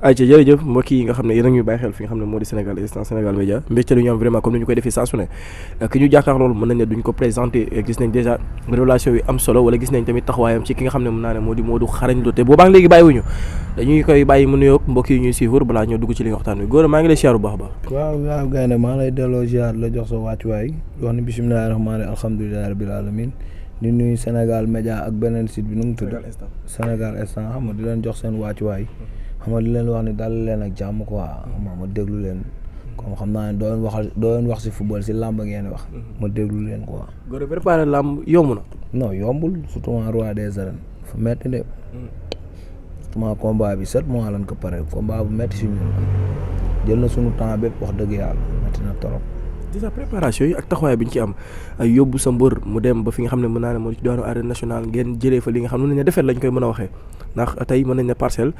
ayca jërëjëf mbokk yi nga xam ne yéen a ngi bàyyi xel fi nga xam ne moo di Sénégal Instant Sénégal Média mbégte lu ñu am vraiment comme ni ñu koy defee saa su ne ki ñu jàkkaar loolu mën nañ ne duñ ko présenté gis nañ déjà relation yi am solo wala gis nañ tamit taxawaayam ci ki nga xam ne mën naa ne moo di Modou Xarañ Lo te boobaak léegi bàyyiwuñu dañuy koy bàyyi mu nuyoog mbokk yi ñuy suivre balaa ñoo dugg ci li nga waxtaan wi góor maa ngi lay siyaar bu baax a baax. waaw gaynde maa lay delloo ziar la jox sa wàccuwaay wax ni bisimilahi rahmaani alhamdulilahi rabil alamin di nuyu Sénégal Média ak beneen site bi nu mu tudd Sénégal Instant xam nga di leen jox seen wàccuwaay xam nga di leen wax ni dal leen ak jàmm quoi ma déglu leen comme xam naa ne doo leen wax si football si làmb ngeen wax ma déglu leen quoi. góor préparé làmb yomb na. non yombul surtout roi des arènes fa metti de surtout combat bi 7 mois lañ ko pare combat bu metti si ñun jël na suñu temps bépp wax dëgg yàlla metti na trop. déjà préparation yi ak taxawaay bi ñu ci am ay yóbbu sa mbër mu dem ba fi nga xam ne mën naa ne moo ci doonu arène nationale ngeen jëlee fa li nga xam ne defet lañ koy mën a waxee ndax tey mën nañ ne parcelle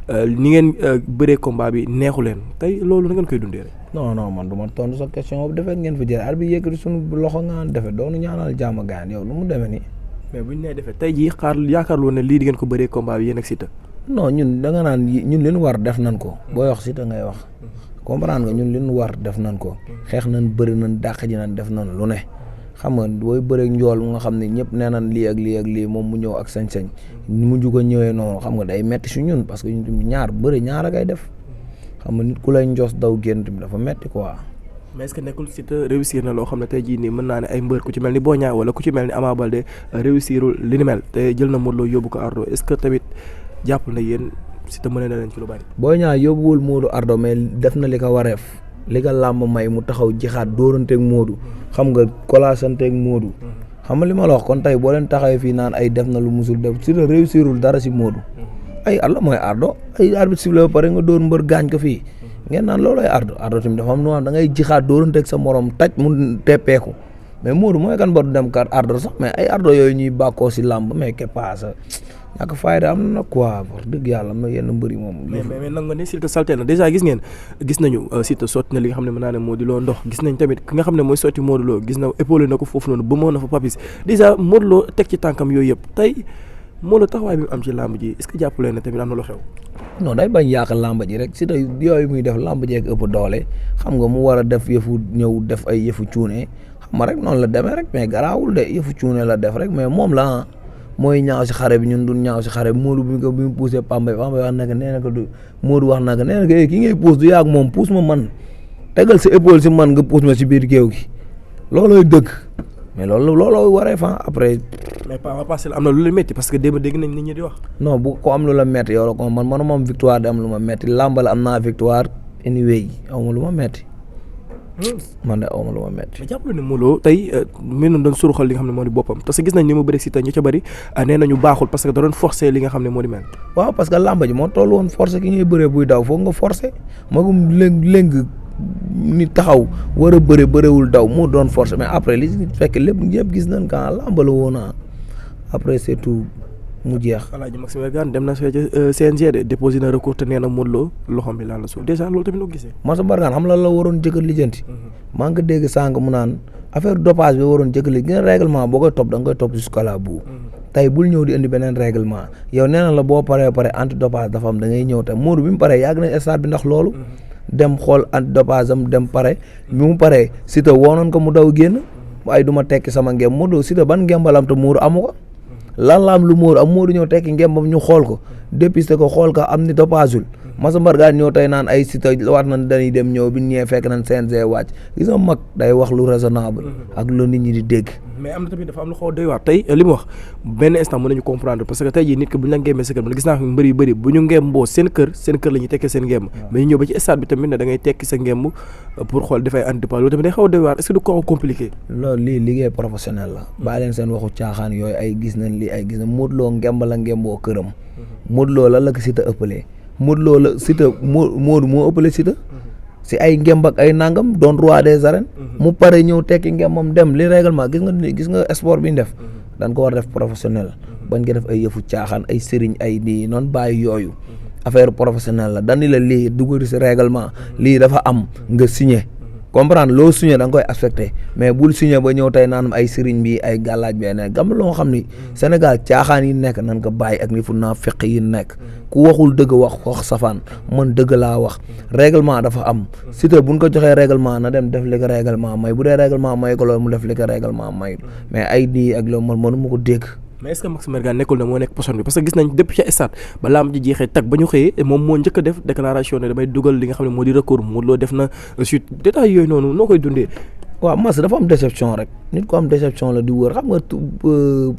ni ngeen bëree combat bi neexu leen tey loolu na ngeen koy dundee rek. non man du ma tontu sa question boobu defet ngeen fa jëlee ar bi yëkkati suñu loxo nga defet doonu ñaanal jàmm gaan yow nu mu demee nii. mais buñ nee defet tey jii yaakaar loo ne lii di ngeen ko bëree combat bi yéen ak Siteu. non ñun da nga naan ñun li ñu war def nañ ko booy wax Siteu ngay wax. comprendre nga ñun li ñu war def nañ ko xeex nañ bëri nañ dàq ji nañ def nañ lu ne xam nga booy bëri njool mu nga xam ne ñëpp nee nañ lii ak lii ak lii moom mu ñëw ak sañ-sañ mu jug a ñëwee noonu xam nga day metti si ñun parce que ñaar bëri ñaar a koy def xam nga nit ku lay njos daw génn tamit dafa metti quoi. mais est-ce que nekkul Siteu réussir na loo xam ne tey jii nii mën naa ne ay mbër ku ci mel ni Boy Niang wala ku ci mel ni Ama Baldé réussirul li ni mel te jël na Modou Lo yóbbu ko Ardo est-ce que tamit jàpp na yéen Siteu mën na leen ci lu bari. Boy Niang yóbbuwul Modou Ardo mais def na li ko wareef li ko làmb may mu taxaw jixaat dóoranteeg Modou xam nga kolaasanteeg Modou xam nga li ma la wax kon tey boo leen taxawee fii naan ay def na lu musul def Siteu réussirul dara si Modou ay Ardo mooy Ardo ay arbitre sifflé ba pare nga dóor mbër gaañ ko fii ngeen naan loolu ay Ardo tamit dafa am nu da ngay jixaat dóoranteeg sa morom taj mu teppeeku mais Modou mooy kan ba du dem kat Ardo sax mais ay Ardo yooyu ñuy bàkkoo si làmb mais que paasa ñàkk fayda am na quoi wax dëgg yàlla am na yenn mbëri moom. mais nangu nga ne Siteu salté na déjà gis nañu Siteu sotti na li nga xam ne mën naa ne Modou Lo ndox gis nañ tamit ki nga xam ne mooy sotti Modou Lo gis na épaulé na ko foofu noonu ba moo na fa papis déjà Modou Lo teg ci tànkam yooyu yëpp tey Modou Lo taxawaay bi mu am ci làmb ji est-ce que jàppalee na tamit am na lu xew. non day bañ yàq làmb ji rek Siteu yooyu muy def làmb ji ak ëpp doole xam nga mu war a def yëfu ñëw def ay yëfu cuune xam nga rek noonu la demee rek mais garaawul de yëfu cuune la def rek mais moom la mooy ñaaw si xare bi ñun du ñaaw si xare bi Modou bi mu poussé Pambay wax na ko nee na ko du Modou wax na ko nee na ko ki ngay pousse du yàgg moom pousse ma man tegal sa épaule si man nga pousse ma si biir géew gi loolooy dëgg mais looloo waree fan après. mais pas passé am na lu la métti parce que démb dégg nañ nit ñi di wax. non bu ko am lu la métti yow la ko man manuma am victoire di am lu ma métti làmbal am naa victoire anyway aw ma lu ma métti. man de aw ma lu ma métti. mais jàppale ne Modou Lo tey mel noonu doon suruxal li nga xam ne moo di boppam parce que gis nañ ni mu bëri Siteu ñu ca bëri nee nañu baaxul parce que da doon forcer li nga xam ne moo di mel. waaw parce que làmba ji moo toll woon forcer ki ngay bëree buy daw foog nga forcer magum léng nit taxaw war a bëriwul daw moo doon forcer mais après li fekk lépp ñëpp gis nañ ka làmba la woon après c'est tout mu jeex. Alaaji Maxime Gane dem na CNG de déposé na recours te nee na Modou Lo loxoom bi laal la suuf déjà loolu tamit noo gisee. Massa Mbargane xam la waroon jëkkër lijjanti. maa ngi ko dégg sànq mu naan affaire dopage bi waroon jëkkër li gën règlement boo koy topp da nga koy topp jusqu'à la bout. tey bul ñëw di indi beneen règlement yow nee na la boo paree anti dopage dafa am da ngay ñëw te Modou bi mu paree yàgg nañ stade bi ndax loolu. dem xool anti dopage am dem pare bi mu paree Siteu woonoon ko mu daw génn waaye du ma tekki sama ngem Modou Siteu ban ngembalam te Modou amu ko. lan la am lu Modou am Modou ñëw tekki ngembam ñu xool ko dépisté ko xool ko am ni dopageul Massa Mbargane ñëw tey naan ay Siteu war nañ dañuy dem ñëw bi ñëwee fekk nañ CNG wàcc gis nga mag day wax lu raisonnable ak lu nit ñi di dégg. mais am na tamit dafa am lu xaw a doy waar tey li mu wax benn instant mën nañu comprendre parce que tey jii nit ki bu ñu la ngembee sa kër man gis naa mbër yu bëri bu ñu ngemboo seen kër la ñuy tekkee seen ngemb mais ñu ñëw ba ci stade bi tamit ne da ngay tekki sa ngemb pour xool dafay antidopage loolu tamit day xaw a doy waar est-ce que du ko compliqué. loolu lii liggéey professionnel la bàyyi leen seen waxu caaxaan yooyu ay gis nañ lii ay gis nañ Modou Lo ngemb la ngemboo këram Modou Lo la ko Siteu ëppalee Modou Lo la Siteu Modou moo ëppale Siteu si ay ngemb ak ay nangam doon roi des arènes mu pare ñëw tekki ngembam dem li règlement gis nga sport bi ñu def dañ ko war def professionnel bañ ko def ay yëfu caaxaan ay sëriñ ay nii noonu bàyyi yooyu affaire professionnel la dañu la lii dugg si règlement lii dafa am nga signé comprendre loo signé da nga koy respecté mais bul signé ba ñëw tey naan ay sëriñ bi ay gàllaaj bi ne gam loo xam ni Sénégal caaxaan yi nekk nan ko bàyyi ak ni fu naa feq yi nekk ku waxul dëgg wax safaan man dëgg laa wax règlement dafa am Siteu buñ ko joxee règlement na dem def li ko règlement may bu dee règlement may ko loolu mu def li ko règlement may mais ay nii ak loolu man mënu ma ko dégg. mais est-ce que Max Mbergane nekkul ne moo nekk poson bi parce que gis nañ depuis ca stade ba lamb ji jeexee tag ba ñu xëyee moom moo njëkk a def déclaration ne damay dugal li nga xam ne moo di recours Modou Lo def na suite détails yooyu noonu noo koy dundee. waaw Max dafa am déception rek nit ko am déception la di wër xam nga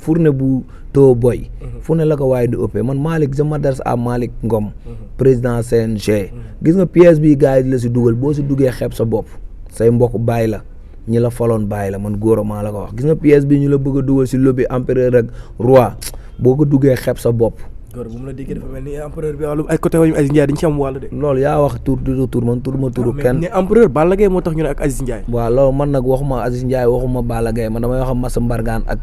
fourne bu too boy fu ne la ko waaye di ëppee man Malick je m'adresse à Malick Ngom président CNG gis nga pièce bi gars yi di la si dugal boo si duggee xeeb sa bopp say mbokk bàyyi la ñi la faloon bàyyi la man góor maa la ko wax gis nga pièce bi ñu la bëgg a dugal si lobby empereur ak roi boo ko duggee xeeb sa bopp. góor bu mu la déggee dafa mel ni empereur bi wàllu ay côté wañu Aziz Ndiaye dañ ci am wàll de. loolu yaa wax tur man tur ma turu kenn. mais empereur Balla Gaye moo tax ñu ne ak Aziz Ndiaye. waaw loolu man nag waxuma Aziz Ndiaye waxuma Balla Gaye man damay wax Max Mbergane ak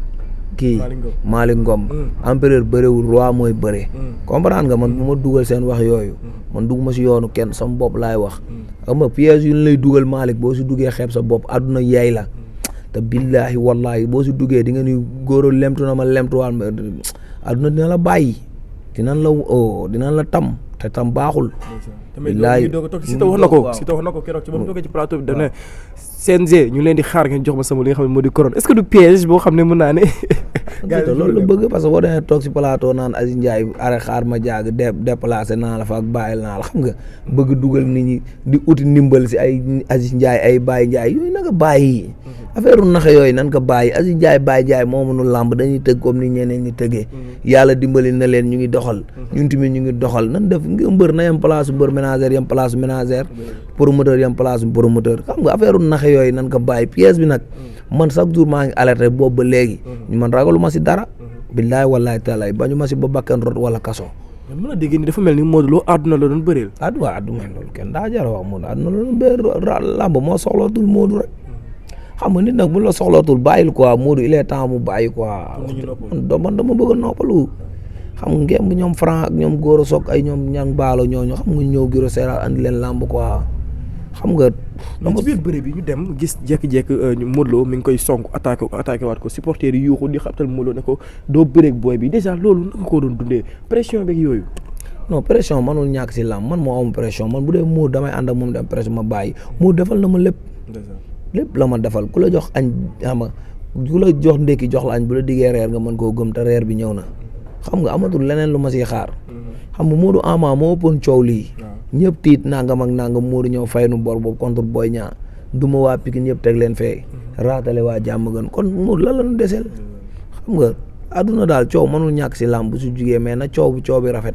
kii Malick Ngom empereur bëréwul roi mooy bëre comprendre nga man bu ma dugal seen wax yooyu man dugguma si yoonu kenn sama bopp laay wax xam nga piège yu ñu lay dugal Malick boo si duggee xeeb sa bopp àdduna yeey la te billaahi wallaahi boo si duggee di nga ni góoral lemtu na ma lemtuwaal ma àdduna dina la bàyyi dinañ la tam te tam baaxul billaahi Siteu wax na ko Siteu wax na ko keroog ci ba mu toogee ci plateau bi daf ne CNG ñu leen di xaar ngeen jox ma sama li nga xam ne moo di couronne est-ce que du piège boo xam ne mën naa ne loolu la bëgg parce que boo demee toog si plateau naan Aziz Ndiaye are xaar ma jaag déplacé naa la fa ak bàyyil naa la xam nga bëgg dugal nit ñi di uti ndimbal si ay Aziz Ndiaye ay Baye Ndiaye yooyu na nga bàyyi affaire naxe yooyu nan ko bàyyi Aziz Ndiaye Baye Ndiaye moo mënul làmb dañuy tëgg comme ni ñeneen ñi tëggee yàlla dimbali na leen ñu ngi doxal ñun tamit ñu ngi doxal nan def nga mbër na yem place mbër ménagère yem place ménagère promoteur yem place promoteur xam nga affaire naxe yooyu nan ko bàyyi pièce bi nag man chaque jour maa ngi alerté boobu ba léegi man ragalu ma si dara billaay wallaay taalaay bañu ma si ba bakkan rot wala kaso mën a dégg ni dafa mel ni Modou Lo àdduna la doon bëreel àdduna loolu kenn daa jar wax Modou àdduna la doon bëreel làmb moo soxlootul Modou rek xam nga nit nag bu la soxlootul bàyyil quoi Modou il est temps mu bàyyi quoi man dama bëgg a noppalu xam nga ngeen ñoom Franc ak ñoom Goro Sock ay ñoom ñang baalo ñooñu xam nga ñëw Giro Seras andi leen làmb quoi xam nga ci biir bëre bi ñu dem gis jékki-jékki Modou Lo mi ngi koy sonk attaqué waat ko supporter yi yuuxu di xabtal Modou Lo ne ko doo bëreeg booy bi déjà loolu naka ko doon dundee pression beeg yooyu non pression manul ñàkk si làmb man moo am pression man bu dee Modou damay ànd ak moom dem pression ma bàyyi Modou defal na ma lépp la ma defal ku la jox añ xam nga ku la jox ndékki jox la añ bu la diggee reer nga mën koo gëm te reer bi ñëw na xam nga amatul leneen lu ma siy xaar xam nga Modou Ama moo ëppoon coow lii ñëpp tiit nangam ak nangam Modou ñëw fay nu bor boobu contre Boy Niang duma waa Pikine ñëpp teg leen fee raatale waa jàmm gën kon Modou lan la ñu deseel xam nga àdduna daal coow mënul ñàkk si làmb bu su jugee mais na coow bi rafet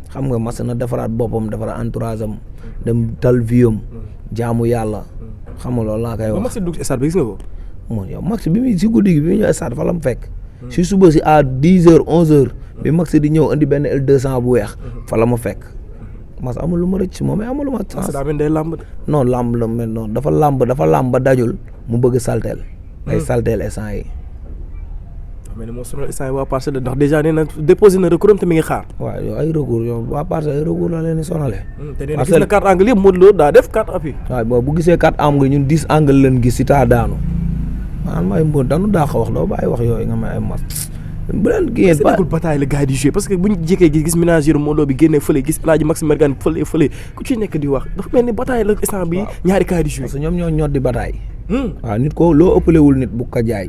xam nga mas na defaraat boppam defaraat entourage am dem tal viam jaamu yàlla xam nga loolu laa koy wax. Max dugg si stade bi gis nga ko. moom yow Max bi muy si guddi gi bi muy ñëw stade fa la mu fekk. si suba si à 10h 11h. bi Max di ñëw indi benn L200 bu weex. fa la ma fekk. Max amul lu ma rëcc si moom mais amul lu ma. Max daa mel day làmb. non làmb la mel noonu dafa làmb ba dajul mu bëgg salteel. ay salteel instant yi. mais ni moo sonal instant yi waa Parcelles ndax déjà nee na déposé na recours am te mi ngi xaar. waaw yow ay recours yow waa Parcelles ay recours la leen di sonale. te nee na gis na 4 angles yëpp Modou Lo daa def 4 appuis. waaw bon bu gisee 4 angles ñun 10 angles leen gis si taa daanu maanaam may mbóot daanu daa ko wax doo bàyyi wax yooyu nga may ay mas. bu leen kii ba bataille la gars yi di jouer parce que bu ñu jékkee gis ménagère Modou Lo bi génnee fële gis El Hadj Max Mbergane fële ku ci nekk di wax dafa mel ni bataille la instant bi ñaari gars yi di jouer. parce que ñoom ñoo ñod di bataille. waaw nit ko loo ëppalewul nit bu ko jaay.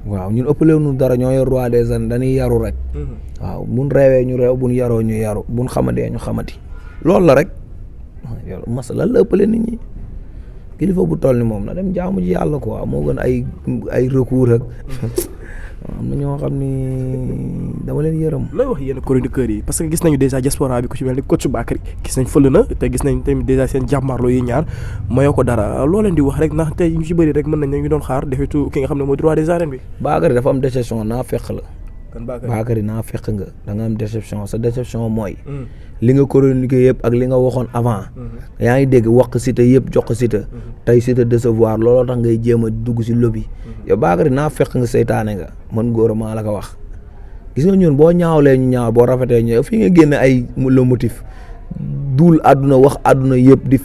waaw ñun ëppale nu dara ñoo yor roi des arènes dañuy yaru rek waaw buñ reewee ñu reew buñ yaroo ñu yaru buñ xamadee ñu xamati loolu la rek yow mas lan la ëppale nit ñi kilifa bu toll ni moom na dem jaamu ji yàlla quoi moo gën ay recours ak am na ñoo xam ni dama leen yërëm. looy wax yenn chroniqueurs yi parce que gis nañu déjà diaspora bi ku ci mel ni coach Bakary gis nañ fël na te gis nañ tamit déjà seen jàmmarloo yi ñaar mayoo ko dara loo leen di wax rek ndax tey ñu ci bëri rek mën nañ ñu doon xaar defetu ki nga xam ne mooy roi des arènes bi. Bakary dafa am déception naa fekk la. kan Bakary naa fekk nga da nga am déception sa déception mooy. li nga chroniqué yëpp ak li nga waxoon avant. yaa ngi dégg wax Siteu yëpp jox ko Siteu. tey Siteu décevoir looloo tax ngay jéem a dugg si lobby. yow Bakary naa fekk nga seytaane nga man góor maa la ko wax. gis nga ñun boo ñaawlee ñu ñaaw boo rafetee ñu fi nga génne ay le motif duul àdduna wax àdduna yëpp di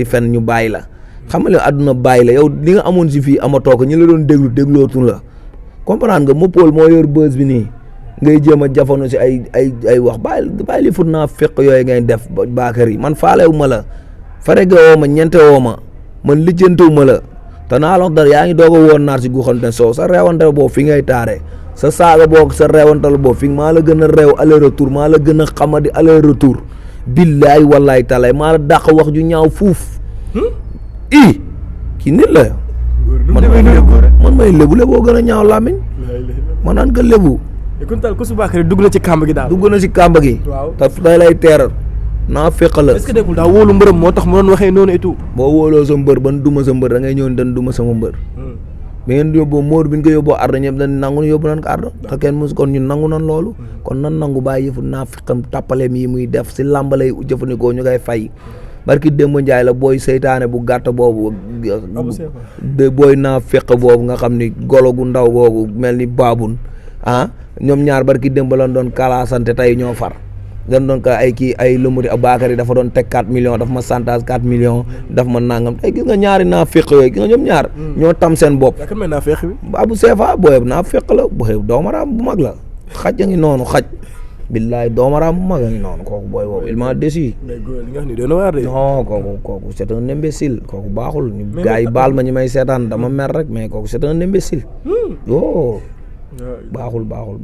fen ñu bàyyi la xam nga àdduna bàyyi la yow li nga amoon si fii amatoo ko ñi la doon déglu déglootul la comprendre nga Mopol moo yor buzz bi nii ngay jéem a jafandu si ay wax bàyyi li fut naa fekk yooyu ngay def baakar yi man faalewu ma la farege woo ma ñente woo ma man lijjantewu ma la te naa la wax dara yaa ngi doog a woon naar si guuxante soow sa reewante boobu fi ngay taare sa saaga boobu sa reewantal boobu fi maa la gën a reew aller retour maa la gën a xamadi aller retour billaay wallaay talay maa la dàq wax ju ñaaw fuuf kii nit la man may lébu boo gën a ñaaw làmmiñ ma naan ko lébu kon daal ku Bakary dugg na ci kàmb gi daal dugg na si kàmb gi waaw te day lay teeral naa fekk la est-ce que nekkul daa wóolu mbërëm moo tax mu doon waxee noonu et tout boo wóoloo sa mbër ban duma sa mbër da ngay ñëw dan duma sama mbër bi ngeen yóbboo Modou bi ñu ko yóbboo ardo ñëpp dañ nangu nu yóbbu nan ko ardo te kenn mosu kon ñun nangu nan loolu kon nan nangu bàyyi yëfu naa fiqam tàppaleem yi muy def si làmb lay jëfandikoo ñu koy fay barki Demba Njaay la booy seytaane bu gàtt boobu booy naa fiq boobu nga xam ni golo gu ndaw boobu mel ni baabun ñoom ñaar barki Demba lan doon kalaasante tey ñoo far dañ doon ko ay kii ay lëmuri Bakary dafa doon teg 4 millions daf ma santage 4 millions daf ma nangam tey gis nga ñaari naa féq yooyu gis nga ñoom ñaar ñoo tam seen bopp naa féq bi Babou Sefa booyeb naa féq la booyeb doomaraam bu mag la xaj a ngi noonu xaj billaay doomaraam bu mag a ngi noonu kooku booy boobu il m'a déçu non kooku c'est un imbécile kooku baaxul ñu gars yi baal ma ñi may seetaan dama mer rek mais kooku c'est un imbécile baaxul baaxul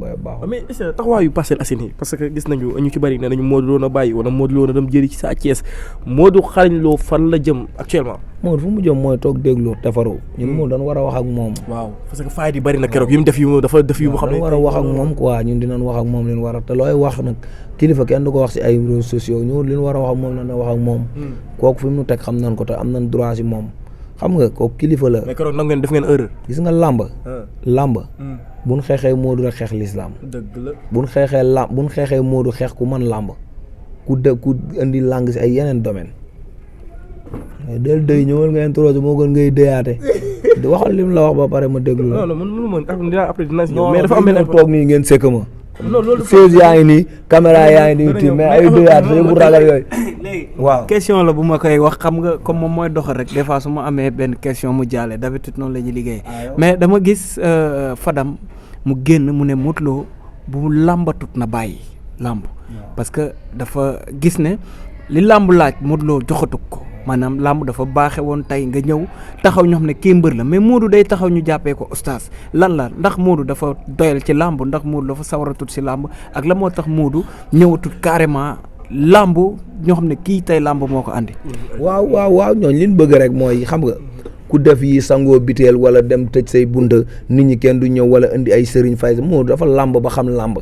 mais est-ce que taxawaayu Parcelles Assainies parce que gis nañu ñu ci bëri ne nañu Modou Lo na bàyyi wala Modou Lo na dem jëri ci Sa Thiès Modou Xarañ Lo fan la jëm actuellement Modou fu mu jëm mooy toog déglu defaru ñun moom dañ war a wax ak moom waaw parce que faay di bëri na keroog yu mu def yu dafa def yu mu xam ne war a wax ak moom quoi ñun dinañ wax ak moom leen war a te looy wax nag kilifa kenn du ko wax si ay réseaux sociaux ñun li ñu war a wax ak moom na wax ak moom kooku fi mu teg xam nañ ko te am nañ droit si moom xam nga kooku kilifa la mais keroog nag ngeen def ngeen erreur gis nga làmb buñ xeexee Modou rek xeex lislaam dëgg la buñ xeexee Modou xeex ku mën làmb ku indi làng si ay yeneen domaine del dëy ñëwal nga introsé moo gën ngay dëyaate di waxal lim la wax ba pare ma déglu la non mënu mën après dina si mais dafa am benn toog nii ngeen sekk ma chaise yaa ngi nii caméra yaa ngi nii ti mais ay dëyaat sa bu ragal yooyu léegi waaw question la bu ma koy wax xam nga comme moom mooy doxal rek des fois su ma amee benn question mu jàlle d'habitude noonu la ñuy liggéey mais dama gis Fadam mu génn mu ne Modou Lo bu làmbatut na bàyyi làmb parce que dafa gis ne li làmb laaj Modou Lo joxatu ko maanaam làmb dafa baaxe woon tey nga ñëw taxaw ñu xam ne kii mbër la mais Modou day taxaw ñu jàppee ko oustaz lan la ndax Modou dafa doyal ci làmb ndax Modou dafa sawaratut si làmb ak la moo tax Modou ñëwatut carrément làmb ñoo xam ne kii tey làmb moo ko andi. waaw ñooñu li ñu bëgg rek mooy xam nga ku def yi sangoo biteel wala dem tëj say bunta nit ñi kenn du ñëw wala indi ay sëriñ fay Modou dafa làmb ba xam làmb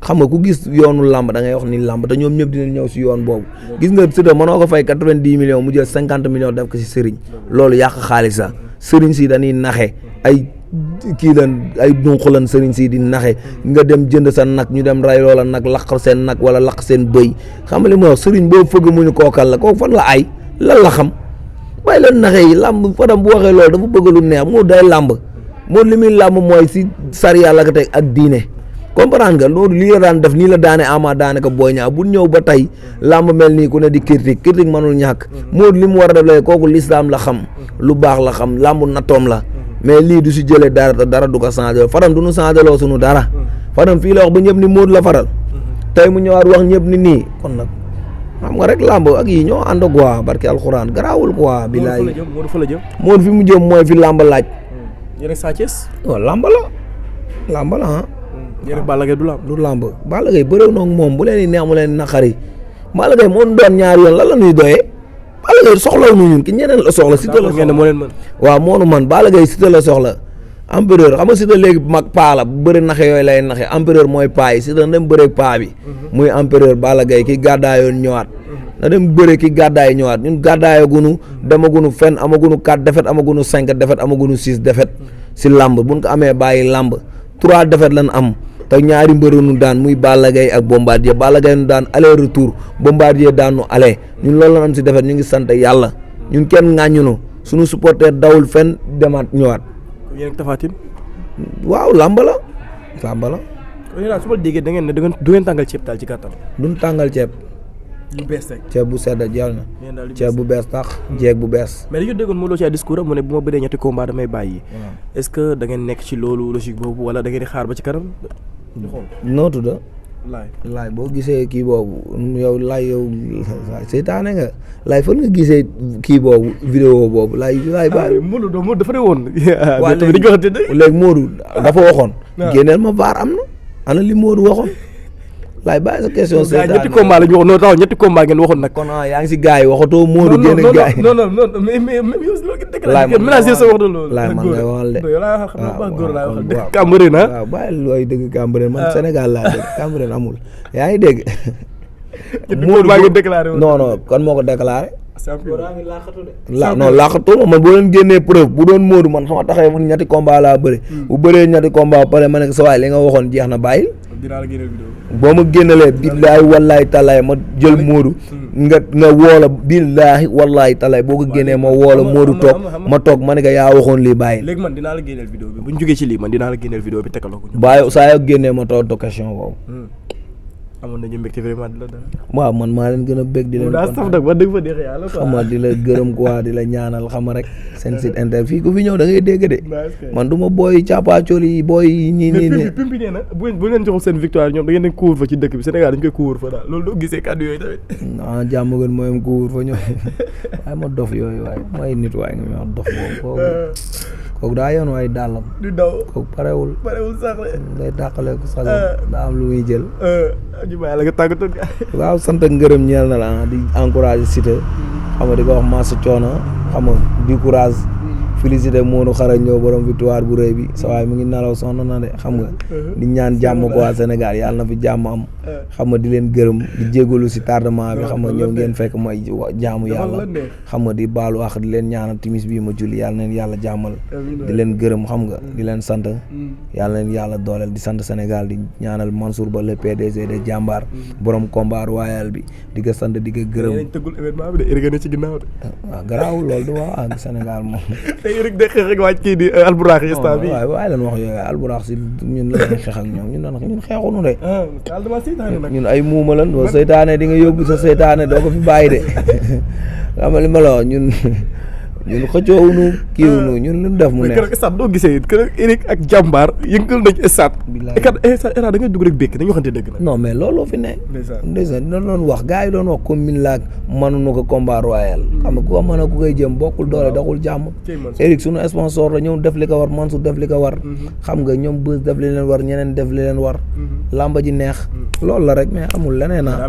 xam nga ku gis yoonu làmb da ngay wax ni làmb te ñoom ñëpp dinañ ñëw si yoon boobu gis nga Siteu mënoo ko fay 90 millions mu jël 50 millions def ko si sëriñ loolu yàq xaalis la sëriñ si dañuy naxe ay kii lan ay dunq lan sëriñ si di naxe nga dem jënd sa nag ñu dem ray loola nag laq seen nag wala laq seen bëy xam nga li ma wax sëriñ boo fëgg mu ñu kookal la kooku fan la ay lan la xam bàyyi leen naxe yi làmb Fadam bu waxee loolu dafa bëgg lu neex moo day làmb moo li muy làmb mooy si sariya la ko teg ak diine comprendre nga loolu lii la daan def nii la daane Ama daane ko Boy Niang bu ñëw ba tey làmb mel nii ku ne di critique mënul ñàkk moo li mu war a def lay kooku lislaam la xam lu baax la xam làmb nattoom la mais lii du si jëlee dara du ko changé Fadam du ñu changé loo sunu dara Fadam fii la wax ba ñëpp ni Modou la faral tey mu ñëwaat wax ñëpp ni nii kon nag xam nga rek làmb ak yi ñoo ànd quoi barki alxuraan garaawul quoi bilaay Modou fi mu jëm mooy fi làmb laaj yéen Sa Thiès waaw làmb la ah yéen Balla Gaye du làmb Balla Gaye bëréew noonu moom bu leen di neex mu leen naqari Balla Gaye moo doon ñaari yoon lan la ñuy doyee Balla Gaye soxlaw nu ñun ki ñeneen la soxla Siteu la soxla moo leen mën waaw moonu man Balla Gaye Siteu la soxla empereur xam nga Siteu léegi mag paa la bëri naxe yooyu lay naxe empereur mooy paa yi Siteu na dem bëre paa bi muy empereur Balla Gaye ki gàddaayoon ñëwaat na dem bëre ki gàddaay ñëwaat ñun gàddaayagunu demagunu fenn amagunu 4 défaites amagunu 5 défaites amagunu 6 défaites si làmb buñ ko amee bàyyi làmb 3 défaites lan am te ñaari mbëru nu daan muy Balla Gaye ak Bombardier Balla Gaye nu daan aller retour Bombardier daan nu aller ñun loolu lan am si défaite ñu ngi sant yàlla ñun kenn ŋàññunu suñu supporter dawul fenn demaat ñëwaat yéen ak Tapha Tine waaw làmb la su ma déggee da ngeen ne du ngeen tàngal ceeb daal ci gàttal duñ tàngal ceeb lu bees rek. ceeb bu sedd jël na. nee daal lu ceeb bu bees tax. jeeg bu bees. mais dañu déggoon Modou Lo ci ay discours am mu ne bu ma bëree ñetti combat damay bàyyi. waaw est-ce que da ngeen nekk ci loolu logique boobu wala da ngeen di xaar ba ci kanam. noo tudd. laay laay boo gisee kii boobu yow laay yow seytaane nga laay fan nga gisee kii boobu vidéo boobu laay bàyyi. Modou dafa ne woon. waaw léegi Modou dafa waxoon. génneel ma vaar am na. ana li Modou waxoon. laay bàyyi sa question. seytaane ñetti combat la ñu wax non taw ñetti combat ngeen waxoon nag. kon yaa ngi si gars yi waxatoo Modou génn gars yi. non mais yow loolu ngeen laay man ménager sa wax na loolu. laay man ngay waxal de. yow laa xam ne baax góor laa waxal de. waaw Cambérène ah. waaw bàyyi looy dëgg Cambérène man Sénégal laa dëgg Cambérène amul. yaa ngi dégg. Modou maa ngi déclaré woon. non kan moo ko déclaré. champion non laaxatu man boo leen génnee preuve bu doon Modou man sama taxee mun ñetti combat laa bëri. bu bëree ñetti combat pare ma ne ko sa waay li nga waxoon jeex na bàyyil. dinaa la génneel vidéo. boo ma génnalee billaahi wallaahi talaay ma jël Modou nga woola billaahi wallaahi talaay boo ko génnee ma woola Modou toog ma toog ma ne ko yaa waxoon lii bàyyi. léegi man dinaa la génneel vidéo bi bu ñu jógee ci lii man dinaa la génneel vidéo bi tegaloo ko. bàyyi saa yoo génnee ma toog question boobu. amoon nañu mbégte vraiment di la dara. waaw man maa leen gën a bég di leen daa saf nag wax dëgg fa neex yàlla quoi. xam nga di la gërëm quoi di la ñaanal xam nga rek seen site internet fii ku fi ñëw da ngay dégg de man du ma booy càppaacol yi booy ñii mais pimpi nee na bu leen joxul seen victoire ñoom da ngeen couvre fa ci dëkk bi Sénégal dañ koy couvre fa daal loolu doo gisee kàddu yooyu tamit. ah jàmm gën mooy couvre fa ñoom waaye ma dof yooyu waaye may nit waaye nga ma dof boobu kooku daa yoon waaye dàllam du daw kooku parewul sax day tàqale ko sax daa am lu muy jël ñu bàyyi la nga tàggatoo. waaw sant ak ngërëm ñeel na la di encouragé Siteu xam nga di ko wax massa coono xam nga di courage félicité Modou Xarañ Lo borom victoire bu rëy bi sa waay mu ngi nelaw sonn na de xam nga di ñaan jàmm ko waa Sénégal yàlla na fi jàmm am xam nga di leen gërëm di jégalu si tardement bi xam nga ñëw ngeen fekk may jaamu yàlla xam nga di baalu ak di leen ñaanal timis bii ma julli yàlla neen yàlla jàmmal di leen gërëm xam nga di leen sant yàlla neen yàlla dooleel di sant Sénégal di ñaanal Mansour Ba le PDG de jàmbaar borom combat royal bi di ko sant di ko gërëm tëggul événement bi de Eric ne ci ginnaaw de waaw garaawul loolu du wax ak Sénégal moom Eric de xeex rek waaj kii di Alburax instant bi waaye leen wax yooyu Alburax si ñun la ñuy xeex ak ñoom ñun xeexunu de ñun ay muuma lan doo seytaane di nga yóbbu sa seytaane doo ko fi bàyyi de xam nga li ma la wax ñun xëccoowunu kiiwunu ñun lu def mu neex. keroog stade doo gisee keroog Eric ak jàmbaar yëngal nañ stade. da ngay dugg rek békk dañu waxante dëgg nag. non mais looloo fi ne. ndeysaan dina doon wax gars yi doon wax commune laag mënuñu ko combat royal. xam nga ku ko mën a ku koy jëm bokkul doole doxul jàmm. Eric sunu sponsor la ñëw def li ko war Mansour def li ko war. xam nga ñoom bës def li leen war ñeneen def li leen war. lamba ji neex. loolu la rek mais amul leneen ah.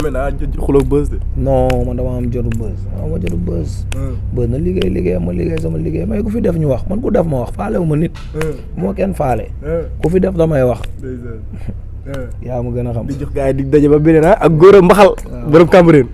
xuloo bës de. non man dama am jotu bës ma jotu bës. bës na liggéey ma liggéey sama liggéey may ku fi def ñu wax man ku def ma wax faale wu ma nit moo kenn faale ku fi def damay wax yaa ma gën a xam di jox gars yi di daje ba beneen ak góor a mbaxal borom Cambérène